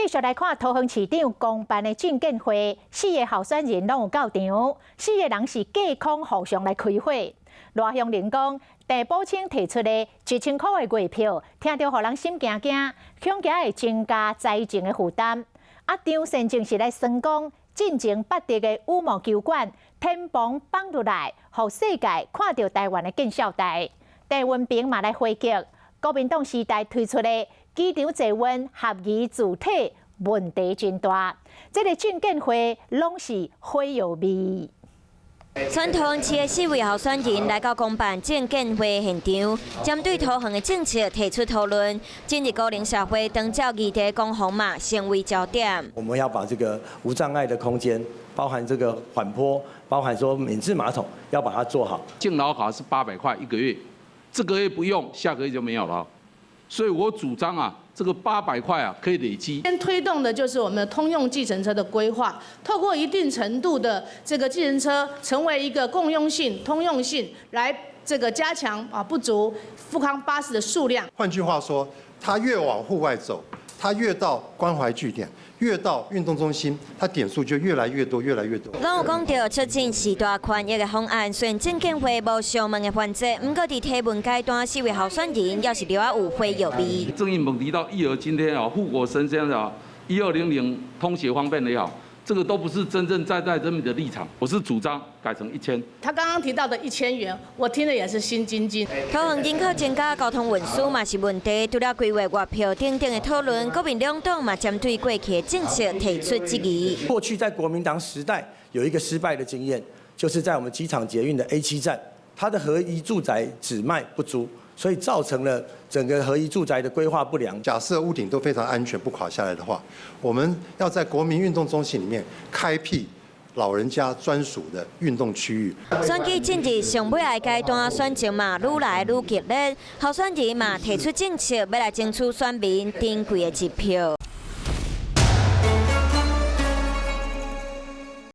繼續來看桃園市長公辦的證監會，四个候選人攏有到場，四个人是隔空互相來開火。賴香伶講，鄭寶清提出的1000箍的月票，聽著予人心驚驚，恐驚會增加財政的負擔。啊，張善政是來酸講，進前八德的羽毛球館天棚放落來，予世界看著台灣的建校代。鄭文平嘛來回擊，國民黨時代推出的機場捷運合宜自體問題真大，這个證監會攏是火藥味。全桃園市的四位候選人來到公辦證監會現場，針對桃園的政策提出討論。進入高齡社會，長照議題攻防嘛成為焦點。我們要把這個無障礙的空間，包含這個緩坡，包含說免治馬桶，要把它做好。敬老卡是800塊一個月，這個月不用，下個月就沒有了。所以我主張啊，這個八百塊啊可以累積。先推動的就是我們的通用計程車的規劃，透過一定程度的這個計程車成為一個共用性、通用性，來這個加強啊不足復康巴士的數量。換句話說，他越往戶外走，他越到關懷據點，越到運動中心，他點數就越來越多，越來越多。攏有講著促進時大權益的方案，雖然證監會無相問的環節，毋過佇提問階段，四位候選人猶是著愛有火藥味。正義問題到一而今天啊，護國神山啊，1200通學方便也好，這個都不是真正站在人民的立場。我是主張改成1000。他剛剛提到的1000元，我聽了也是心驚驚。桃園人口增加，交通運輸嘛是問題。除了規劃月票等等的討論，國民兩黨嘛針對過去的政策提出質疑。過去在國民黨時代有一個失敗的經驗，就是在我們機場捷運的 A7站，它的合宜住宅只賣不租，所以造成了整個合宜住宅的規劃不良。假設屋頂都非常安全不垮下來的話，我們要在國民運動中心裡面開闢老人家專屬的運動區域。選舉進入上尾的階段，選情嘛愈來愈激烈，候選人嘛提出政策，欲來爭取選民珍貴的一票。